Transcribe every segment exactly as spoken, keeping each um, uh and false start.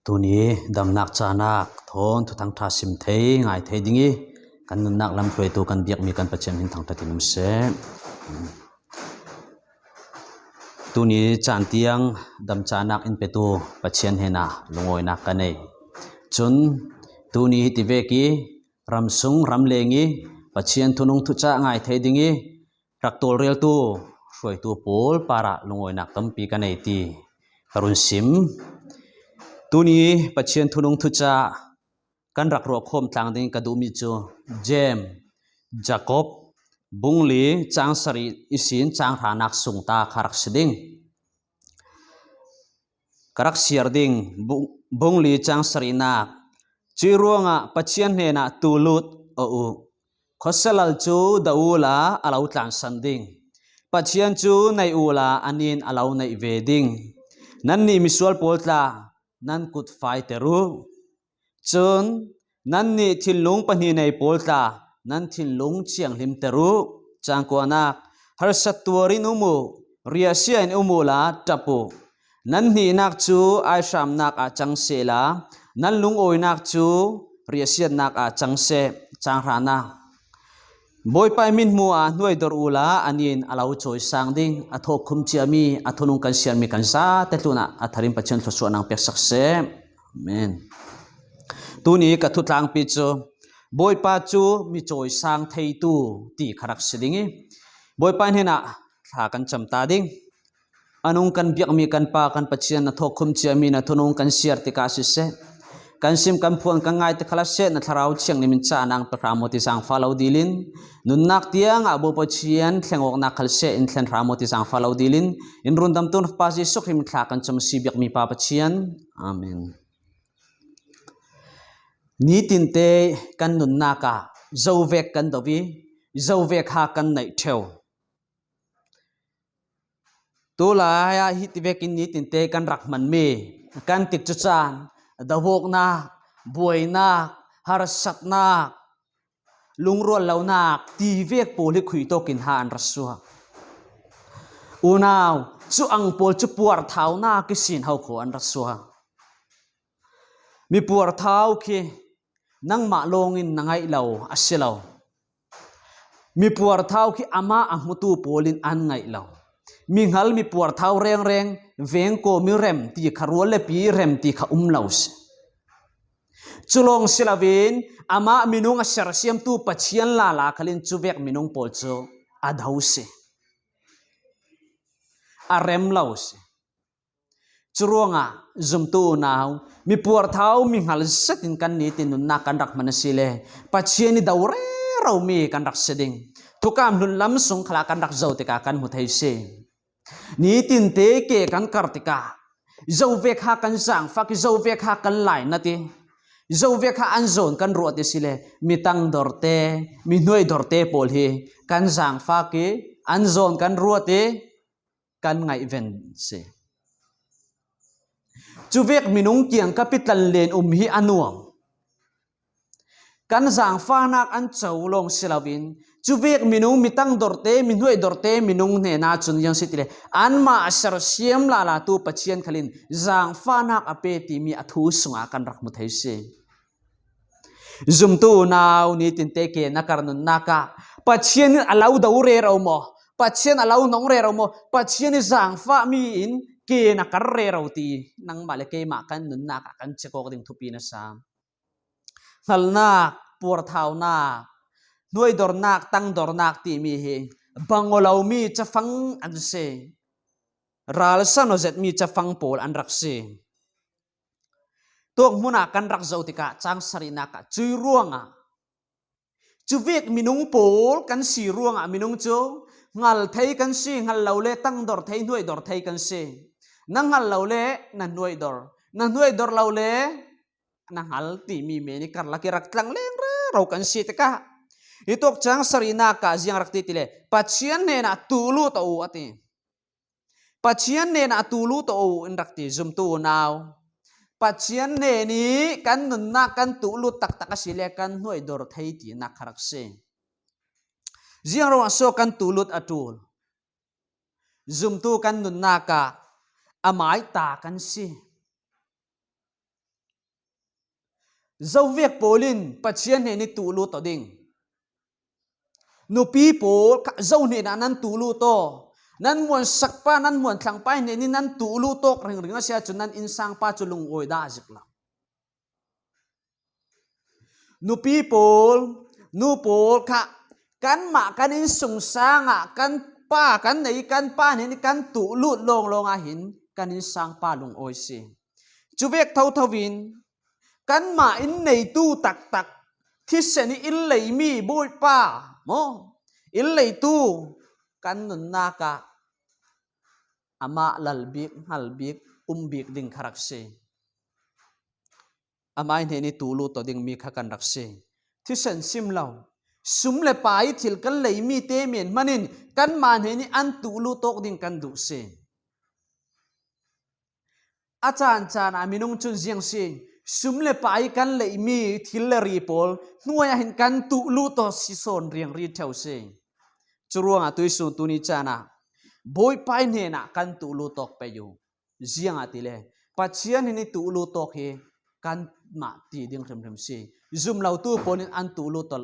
Tuni damnak canak thawn thuthang ṭha sim thei, ngai thei ding i kan nunnak lam hruaitu kan biakmi kan Pathian min thangṭhat in um seh. Tuni caan tiang dam canak in petu Pathian hnenah lungawinak ka nei. Cun tuni hiti vek i ramsung ramleng i Pathian thunung thucah ngai thei ding i rak tawlreltu hruaitu pawl parah lungawinak tampi ka nei ti ka run sim. Tuni Pathian thunung thucah kan rak ruahkhawm tlang ding ka duhmi cu Jem, Jakob, bung li cang sarih ihsin cang hranak sungta kha rak si ding. Ka rak siar ding, bung, bung li cang sarihnak. Cuih ruangah Pathian hnenah tulut aw uh. Khuasalal cu do uhla a lo tlansan ding. Pathian cu naih uhla a nin a lo naih ve ding. Nannih misual pawl tla, nan kut faiter uh. Cun nannih thinlung pahnih nei pawl tla, nan thinlung thianghlimter uh. Cang kuanak, harsat tuar in um uh, riahsia in um uhla ṭap uh. Nan hnihnak cu aihramnak ah cang sehla, nan lungawinak cu riahsiatnak ah cang seh. Cang hranak. Bawipa ih mithmuh ah hnuaidor uhla a nin a lo cawisang ding, a thawkkhum ciami, a thunung kan siarmi kan zate tlunah a tharin Pathian thluasuahnak peksak seh. Amen. Tuni ka thutlangpi cu Bawipa cu mi cawisang theitu ti kha rak si ding i Bawipa hnenah thla kan cam ta ding. A nung kan biakmi kan Pa kan Pathian, na thawkkhum ciami na thunung kan siar tikah siseh, kan sim kan phuan kan ngai tikah siseh, na Thlarau Thianghlim in caan pe hram aw ti zaangfah lo dil in, nunnak tiang ah Bawi Pathian thleng awknak khal siseh in thlen hram aw ti zaangfah lo dil in, in rundamtu Pa Jesuh Khrih min thla kan cam si biakmi Pa Pathian. Amen. Nitinte kan nunnak ah zovek kan do i zovek ha kan neih ṭheu. Tulai ah hiti vekin nitinte kan rak hmanmi kan tik cu caan, doawknak, buainak, harsatnak, lungrual lonak ti vek pawl hi khuitawk in ha an rak suak. Unau, cu ang pawl cu puarthaunak ihsin ho khaw an rak suak. Mi puarthau khi nangmah lawngin na ngaih lo a si lo. Mi puarthau khi amah a hmutu pawl in an ngaih lo. Mi hngal mi puarthau rengreng vengkaw mi rem ti kha, rual le pi rem ti kha um lo si. Cu lawng si loin amah minung a sersiamtu Pathian lala khalin cuvek minung pawl cu a do si. A rem lo si. Curuangah zumtu unau, mi puarthau, mi hngal zetin kan nitin nunnak kan rak hman asile Pathian i do reromi kan rak si ding. Thukam hlunlam sung khalah kan rak zo tikah kan hmu thei si. Nitinte ke kan kar tikah zovek ha kan zaangfah i zovek ha kan lainat i zovek ha an zawn kan ruat i sile mi tangdorte, mi hnuaidorte pawl hi kan zaangfah i an zawn kan ruat i kan ngaihven si. Cuvek minung kiang ka pitlan len um hi a nuam. Kan zaangfahnak an co lawng si loin cuvek minung mi tangdorte, mi hnuaidorte minung hnenah cun ziang si tile anmah a sersiam lalatu Pathian khalin zaangfahnak a pe timi a thu sungah kan rak hmu thei si. Zumtu unau, nitinte ke na kar nunnak ah Pathian in a lo do rero maw? Pathian a lo nong rero maw? Pathian i zaangfahmi in ke na kar rero ti nangmah le keimah kan nunnak ah kan cek awk ding thupi na sa. Hngalnak, puarthaunak, hnuaidornak, tangdornak timi hi bang aw lomi cafang an si. Ralsan aw zetmi cafang pawl an rak si. Tuak hmunah kan rak zoh tikah cang sarihnak ah cuih ruangah cuvek minung pawl kan si ruangah minung cu hngal thei kan si, hngal lo le tangdor thei, hnuaidor thei kan si. Na hngal lo le na hnuaidor, na hnuaidor lo le na hngal timi men i karlak i rak tlang leng rero kan si tikah, hi tuak cang sarihnak ah ziang rak ti tile Pathian hnenah tulut aw uh a ti. Pathian hnenah tulut aw uh in rak ti, zumtu unau. Pathian hnen i kan nunnak kan tulut taktak asile kan hnuaidor thei tinak kha rak si. Ziang ruangah so kan tulut a ṭul? Zumtu kan nunnak ah a maita kan si. Zo vek pawl in Pathian hnen i tuh lut aw ding. Nupi pawl kha Zo hnenah nan tuh lut aw. Nan muansakpa, nan muanthlangpa hnen in nan tuh lut awk ringring a si ahcun nan innsangpa cu lungawi dah zik lo. Nupi pawl, nu pawl kha kanmah kan innsungsang ah kan pa kan nei, kan pa hnen i kan tuh lut lawnglawng ah hin kan innsangpa lungawi si. Cu vek thotho in kanmah inn neitu taktak thisen i inn leimi Bawipa maw, inn leitu kan nunnak ah amah lal bik, hngal bik, um bik ding kha rak si. Amah hnen i tuh lut aw dingmi kha kan rak si. Thisen sim lo, sum le pai thil kan leimi te men hmanin kanmah hnen i an tuh lut awk ding kan duh si. A caan caan ah minung cun ziang si, sum le pai kan leimi thil le ri pawl hnuai ah hin kan tuh lut aw si sawn riangri theu si. Cu ruangah tuisun tuni caan ah Bawipa hnenah kan tuh lut awk pei u. Ziangahtile Pathian hnen i tuh lut awk hi kanmah ti ding hrimhrim si. Zum lotu pawl in an tuh lut aw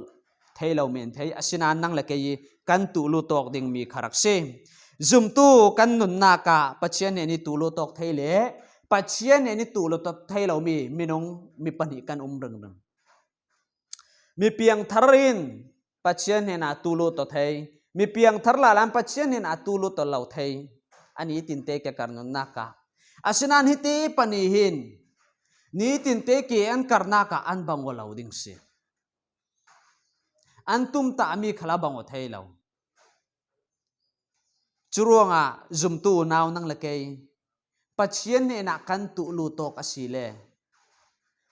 thei lo men thei, asinain nang le kei i kan tuh lut awk dingmi kha rak si. Zumtu kan nunnak ah Pathian hnen i tuh lut awk thei le Pathian hnen i tuh lut awk thei lomi minung mi pahnih kan um ringring. Mi piangthar in Pathian hnenah tuh lut aw thei, mi piangthar lala in Pathian hnenah tuh lut aw lo thei. A nitinte ke kar nunnak ah, asinain hiti pahnih hin nitinte ke an karnak ah an bang aw lo ding si. An tumtahmi khal a bang aw thei lo. Cu ruangah zumtu unau nang le kei Pathian hnenah kan tuh lut awk a si le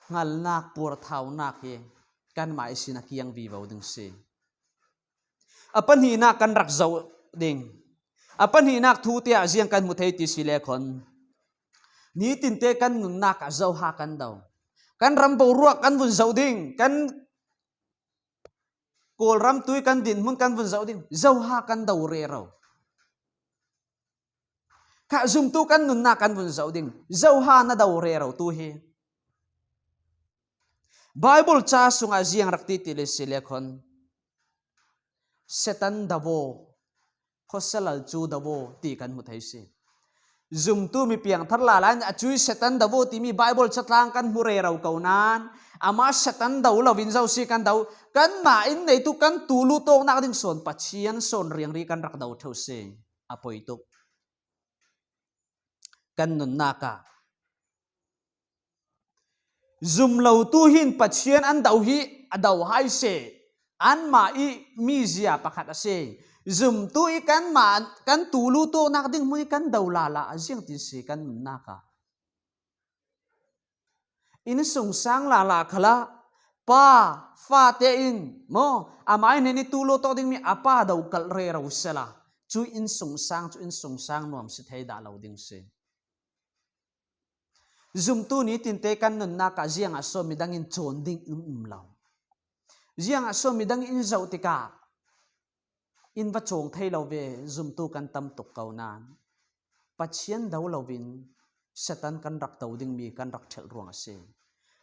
hngalnak, puarthaunak hi kanmah ihsin a kiang vivo ding si. A pahnihnak kan rak zoh ding. A pahnihnak thu tiah ziang kan hmu thei ti si le khon, nitinte kan nunnak ah zoha kan do. Kan ram boruak kan vun zoh ding, kan Kawlram tui kan dinhmun kan vun zoh ding, zoha kan do rero. Kha zumtu kan nunnak kan vun zoh ding, zoha na do rero tu hi. Baibal ca sungah ziang rak ti ti le si le khon, Satan do aw, khuasia lal cu do aw ti kan hmu thei si. Zumtu mi piangthar lala in a cui Satan do aw timi Baibal catlang kan hmu rero ko nain, amah Satan do loin zo si kan do, kanmah inn neitu kan tuh lut awknak ding sawn Pathian sawn riangri kan rak do theu si. A poi tuk. Kan nunnak ah zum lotu hin Pathian an do hi a do hai seh. Anmah i mizia pakhat a si. Zumtu i kanmah kan tuh lut awknak ding hmun i kan do lala a ziangtin si kan nunnak ah. Innsungsang lala khalah pa, fate in maw, amah i hnen i tuh lut awk dingmi a pa do kalh rero sehla, cu innsungsang cu innsungsang nuam si thei dah lo ding si. Zumtu nitinte kan nunnak ah ziangah so midang in cawn ding in um lo. Ziangah so midang in zoh tikah in va cawng thei lo ve, zumtu kan tam tuk ko nain. Pathian do loin Satan kan rak do dingmi kan rak ṭhelh ruang a si.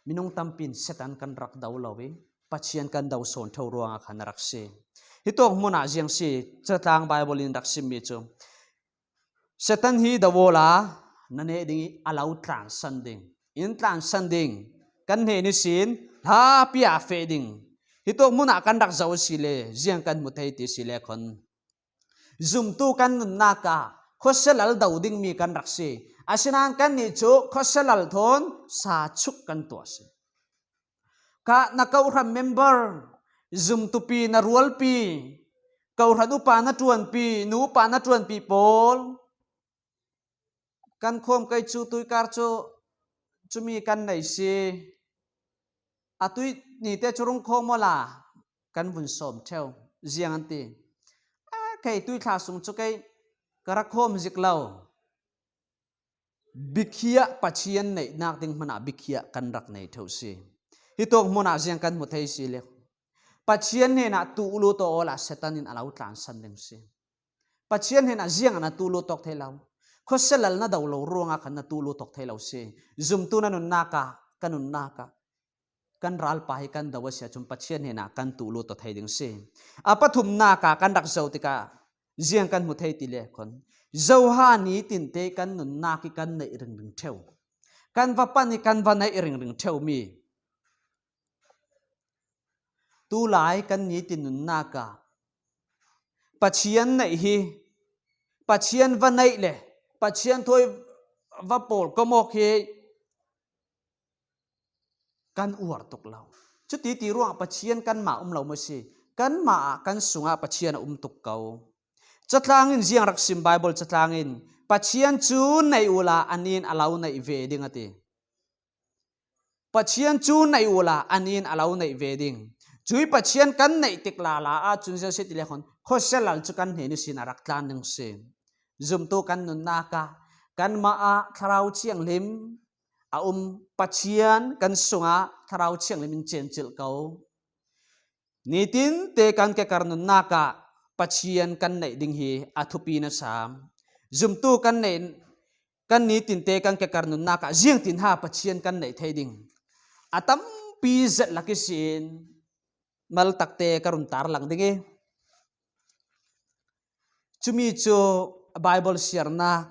Minung tampi in Satan kan rak do loin Pathian kan do sawn ṭheo ruangah khan a rak si. Hitawk hmunah ziang si, catlang Baibal in rak simmi cu, Satan hi do awla na neh ding i a lo tlansan ding, in tlansan ding, kan hnen ihsin hlapi ah feh ding. Hitawk hmunah kan rak zoh a si le ziang kan hmu thei ti si le khon, zumtu kan nunnak ah khuasia lal do dingmi kan rak si. Asinain kannih cu khuasia lal thawn sa chuk kan tuah a si. Kha na kohhran member, zumtupi, na rualpi, kohhran upa na ṭuanpi, nu upa na ṭuanpi pawl, kan khawm kei cu tuikar cu cumi kan nei si. A tui nite cu rung khawm awla kan vun sawm ṭheu. Ziang an ti. A, kei tuithla sung cu kei ka rak khawm zik lo. Bikhiah Pathian neihnak ding hmanah bikhiah kan rak nei ṭheu si. Hitawk hmunah ziang kan hmu thei si le, Pathian hnenah tuh lut awla Satan in a lo tlansan ding si. Pathian hnenah ziang na tuh lut awk thei lo. Khuasia lal na do lo ruangah khan na tuh lut awk thei lo si. Zumtu na nunnak ah, ka nunnak ah, kan ralpa hi kan do a si ahcun Pathian hnenah kan tuh lut aw thei ding si. A pathumnak ah kan rak zoh tikah ziang kan hmu thei ti le khon, Johan nitinte kan nunnak hi kan neih ringring ṭheu. Kan va pan hi kan va neih ringring ṭheu mi. Tulai kan nitin nunnak ah Pathian neih hi, Pathian va neih le Pathian thawi va pawl kom awk hi kan uar tuk lo. Cuti ti ruangah Pathian kanmah um lo maw si? Kanmah ah kan sungah Pathian a um tuk ko. Catlang in ziang rak sim, Bible catlang in Pathian cu neih uhla a nin a lo neih ve ding a ti. Pathian cu neih uhla a nin a lo neih ve ding. Cui Pathian kan neih tik lala ahcun ziang si ti le khon, khuasia lal cu kan hnen ihsin a rak tlan ding si. Zumtu kan nunnak ah kanmah ah Thlarau Thianghlim a um, Pathian kan sungah Thlarau Thianghlim in cencilh ko. Nitinte kan kekar nunnak ah Pathian kan neih ding hi a thupi nasa. Zumtu kan neih, kan nitinte kan kekar nunnak ah ziangtin ha Pathian kan neih thei ding? A tampi zet lak ihsin maltakte ka run tarlang ding i, cumi cu Bible siarnak,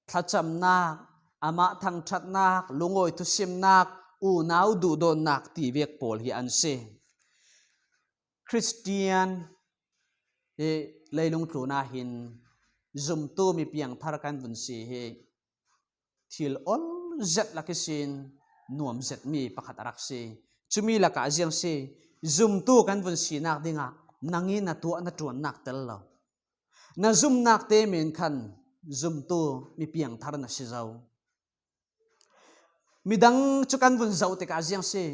thlacamnak, amah thangṭhatnak, lungawi thusimnak, unau duhdawtnak ti vek pawl hi an si. Khristian hi leilung tlun ah hin zumtu mi piangthar kan vun si hi thil ol zet lak ihsin nuam zetmi pakhat a rak si. Cumi lakah ziang si, zumtu kan vun sinak dingah nang i na tuah na ṭuannak tel lo. Na zumnak te men khan zumtu mi piangthar na si zo. Midang cu kan vun zoh tikah ziang si,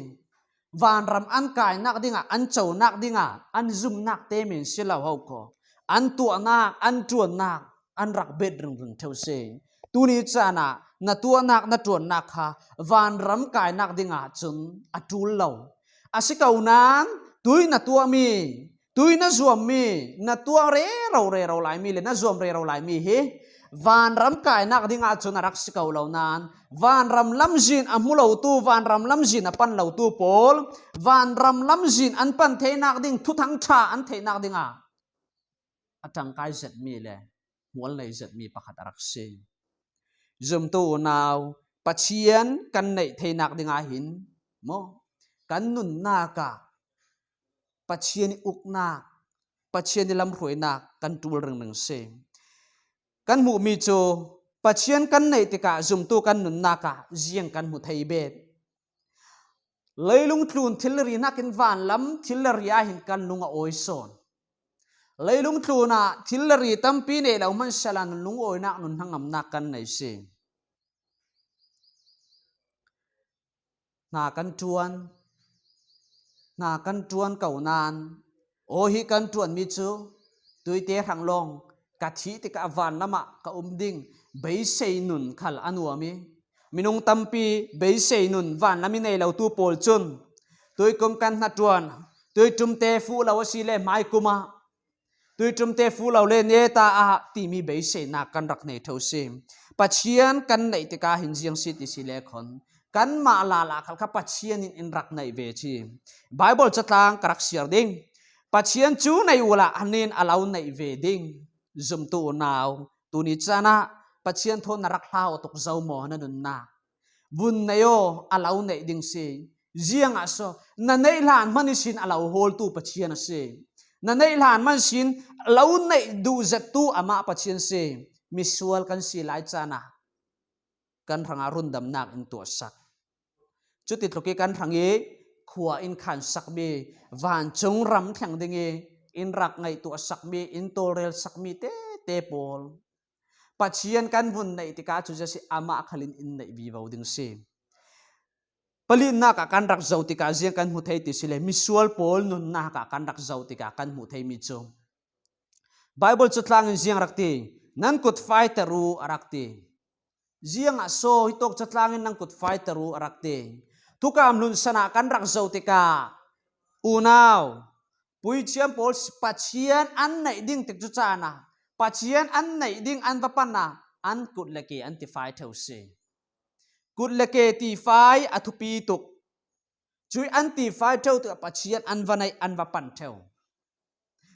vanram an kainak dingah, an conak dingah an zumnak te men si lo ho ko. An tuahnak, an ṭuannak an rak bet ringring ṭheu si. Tuni caan ah na tuahnak, na ṭuannak kha vanram kainak dingah cun a ṭul lo. A si ko nain tui na tuahmi, tui na zuammi, na tuah rero rero laimi le na zuam rero laimi hi vanram kainak dingah cun a rak si ko lo nain, vanram lamzin a hmu lotu, vanram lamzin a pan lotu pawl vanram lamzin an pan theinak ding, thuthang ṭha an theihnak dingah a ṭangkai zetmi le hmual nei zetmi pakhat a rak si. Zumtu unau, Pathian kan neih theinak dingah hin maw, kan nunnak ah Pathian i uknak, Pathian i lamhruainak kan ṭul ringring si. Kan hmuhmi cu Pathian kan neih tikah zumtu kan nunnak ah ziang kan hmu thei bet? Leilung tlun thilri hnakin vanlam thilri ah hin kan lung a awi sawn. Leilung tlun ah thilri tampi nei lo hmansehla nun lungawinak, nun hnangamnak kan nei si. Hna kan ṭuan, hna kan ṭuan ko nain, aw, hi kan ṭuanmi cu tuite hrang lawng ka thih tikah vanlam ah ka um ding beisei nun khal a nuam i, minung tampi beisei nun vanlam i nei lotu pawl cun tuikum kan hnaṭuan, tuiṭumte fuh lo a si le hmaikum ah, tuiṭumte fuh lo le neta ah timi beiseinak kan rak nei ṭheu si. Pathian kan neih tikah hin ziang si ti si le khon, kanmah lala khal kha Pathian in in rak neih ve ci. Bible catlang ka rak siar ding. Pathian cu neih uhla a nin a lo neih ve ding. Zumtu unau, tuni caan ah Pathian thawn na rak hlau a tuk zo maw na nunnak? Vun nei aw, a lo neih ding si. Ziangah so? Na neih hlan hman ihsin a lo hawltu Pathian a si. Na neih hlan hman ihsin a lo neih duh zettu amah Pathian si. Misual kan si lai caan ah kan hrangah rundamnak in tuahsak. Cuti tluk i kan hrang i khua in khansakmi, vancung ram thleng ding i in rak ngaihtuahsakmi, in tawlrelsakmi tete pawl Pathian kan vun neih tikah cu zia si, amah khal in in neih vivo ding si. Palinak ah kan rak zoh tikah ziang kan hmu thei ti si le, misual pawl nunnak ah kan rak zoh tikah kan hmuh theimi cu Bible cu tlang in ziang rak ti, nan kut faiter u a rak ti. Ziangah so hi tawk catlang in nan kut faiter u a rak ti. Thukam hlun san ah kan rak zoh tikah unau, puithiam pawl Pathian an neih ding tikcu caan ah, Pathian an neih ding an va pan ah an kut le ke an tifai ṭheu si. Kut le ke tifai a thupi tuk. Cui an tifai theu tu Pathian an va nei, an va pan theu.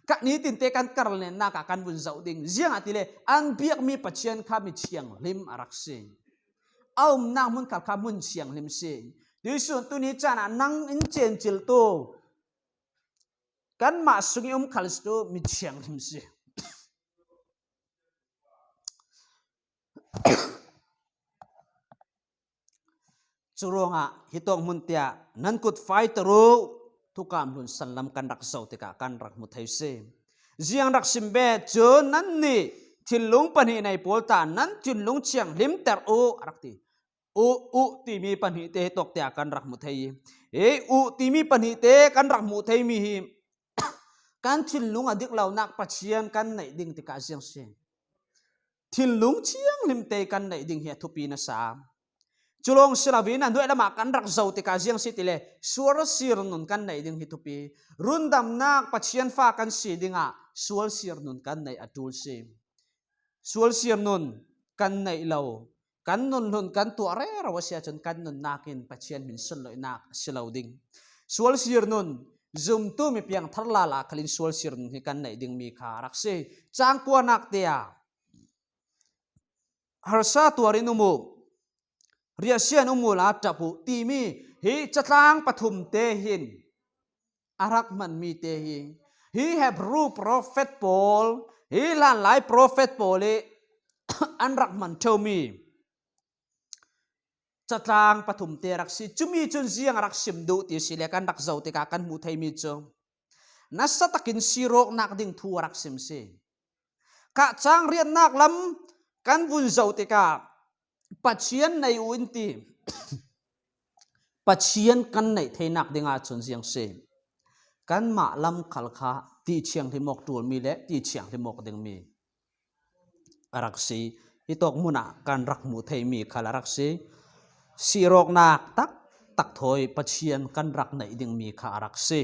Ka nitinte kan karlennak ah kan vun zoh ding. Ziangahtile an biakmi Pathian kha mi thianghlim a rak si. A umnak hmun khal kha hmun thianghlim si. Tuisun tuni caan ah nang in cencil tu kanmah sung i um khal si tu mi thianghlim si. Curuangah hitawk hmun tiah nan kut faiter uh, thukam hlun sanlam kan rak zoh tikah kan rak hmu thei si. Ziang rak sim bet cun nannih thinlung pahnih nei pawl ta nan thinlung thianghlimter uh a rak ti. Uh, uh timi pahnihte hitawk tiah kan rak hmu thei i, hi uh timi pahnihte kan rak hmuh theimi hi kan thinlung a dik lonak Pathian kan neih ding tikah ziang si. Thinlung thianghlimte kan neih ding hi a thupi nasa. Culawng si loin a hnuai lamah kan rak zoh tikah ziang si tile sual sir nun kan neih ding hi thupi. Rundamnak Pathian fa kan si dingah sual sir nun kan neih a ṭul si. Sual sir nun kan neih lo, kan nun hlun kan tuah rero a si ahcun kan nunnak in Pathian hmin sunloihnak a si lo ding. Sual sir nun, zumtu mi piangthar lala khalin sual sir nun hi kan neih dingmi kha a rak si. Cang kuanak tiah harsa tuar in um uh, riahsia in um uhla ṭap uh timi hi catlang pathumte hin a rak hmanmi te hi, hi Hebru profet pawl, hi hlanlai profet pawl i an rak hman ṭheumi catlang pathumte a rak si. Cumi cun ziang a rak sim duh ti si le kan rak zoh tikah kan hmuh theimi cu nasa takin sirawknak ding thu a rak sim si. Kah cang riatnak lam kan vun zoh tikah Pathian nei uh in ti. Pathian kan neih theinak dingah cun ziang si. Kanmah lam khal kha ti thianghlim awk ṭulmi le ti thianghlim awk dingmi a rak si. Hitawk hmun ah kan rak hmuh theimi khal a rak si. Sirawknak taktak thawi Pathian kan rak neih dingmi kha a rak si.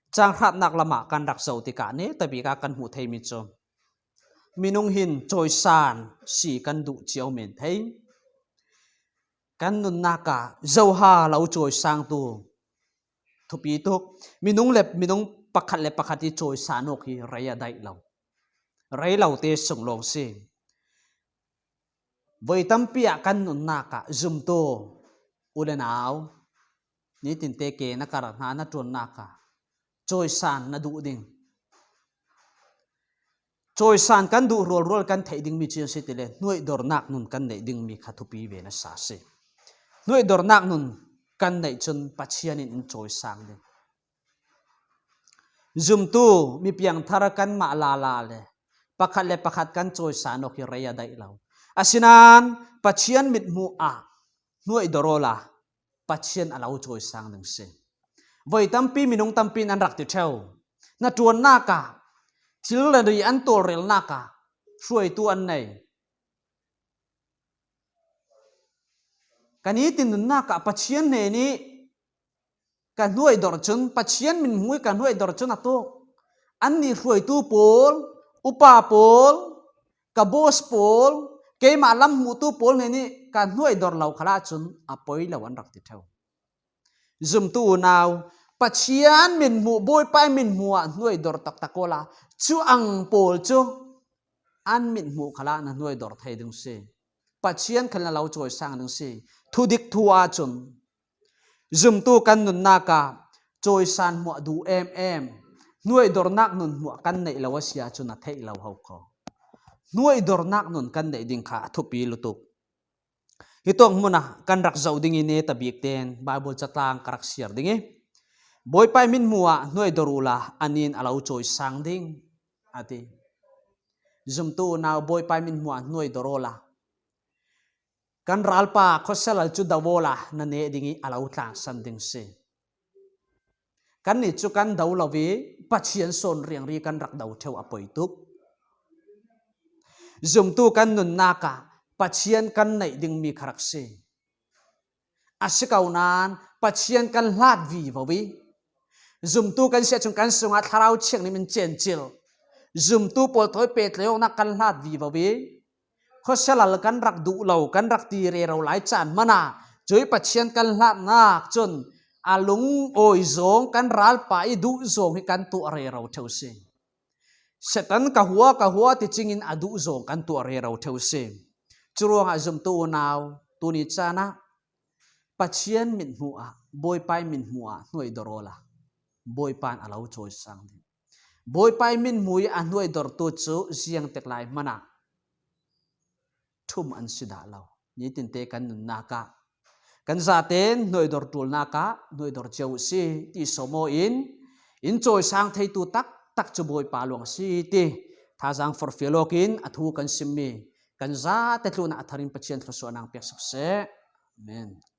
Cang hratnak lamah kan rak zoh tikah netabik ah kan hmuh theimi cu minung hin cawisan si kan duh cio men thei. Kan nunnak ah zoha lo cawisangtu thupi tuk. Minung le minung pakhat le pakhat i cawisan awk hi rei a daih lo. Rei lo te sung lawng si. Voi tampi ah kan nunnak ah zumtu u le nau, nitinte ke na karh hna na ṭuannak ah cawisan na duh ding. Cawisan kan duh rualrual kan theih dingmi cun si tile hnuaidornak nun kan neih dingmi kha thupi ve nasa si. Hnuaidornak nun kan neih cun Pathian in in cawisang ding. Zumtu mi piangthar kanmah lala le pakhat le pakhat kan cawisan awk hi rei a daih lo. Asinain Pathian mithmuh ah hnuaidor awla Pathian a lo cawisang ding si. Voi tampi minung tampi in an rak ti ṭheu. Na ṭuannak ah thil le ri an tawlrelnak ah hruaitu an nei. Kan i ti nunnak ah Pathian hnen i ka hnuaidor cun, Pathian min hmui ka hnuaidor cun a tuk. Annih hruaitu pawl, upa pawl, ka boss pawl, keimah lam hmuhtu pawl hnen i ka hnuaidor lo khalah cun a poi lo an rak ti ṭheu. Zumtu unau, Pathian min hmuh, Bawipa min hmuh ah hnuaidor taktak awla cu ang pawl cu an mit hmuh khalah na hnuaidor thei ding si. Pathian khal na lo cawisang ding si. Thudik thu ahcun zumtu kan nunnak ah cawisan hmuah duh em em, hnuaidornak nun hmuah kan neih lo a si ahcun a theih lo ho ko. Hnuaidornak nun kan neih ding kha a thupi lutuk. Hitawk hmun ah kan rak zoh ding i netabik tein Baibal catlang ka rak siar ding i, Bawipa min hmuh ah hnuaidor uhla anin a lo cawisang ding a ti. Zumtu unau, Bawipa min hmuh ah hnuaidor awla kan ralpa khuasialal cu do awla na neh ding i a lo tlangsan ding si. Kannih cu kan do lo i Pathian sawn riangri kan rak do ṭheu a poi tuk. Zumtu kan nunnak ah Pathian kan neih dingmi kha rak si. A si ko nain Pathian kan hlat vivo i zumtu kan si ahcun kan sungah Thlarau Thianghlim in cencil. Zumtu pawl thawi pehtlaih awknak kan hlat vivo i khuasialal kan rak duh lo, kan rak ti rero lai caan hmanh ah cui Pathian kan hlatnak cun a lungawi zawng, kan ralpa i duh zawng hi kan tuah rero theu si. Satan ka hua, ka hua ti cingin a duh zawng kan tuah rero theu si. Curuangah zumtu unau, tuni canah Pathian mithmuh ah, Bawipa i mithmuh ah hnuaidor awla Bawipa in a lo cawisang ding. Bawipa i mithmuh i a hnuaidortu cu ziangtek lai hmanah thum an si dah lo. Nitinte kan nunnak ah, kan zaten hnuaidor ṭulnak ah hnuaidor cio uh si ti sawm aw in, in cawisang theitu taktak cu Bawipa luang a si ti thazaang forhfial awk in a thu kan simmi kan zate tlunah a thar in Pathian thluasuahnak pek sak seh. Amen.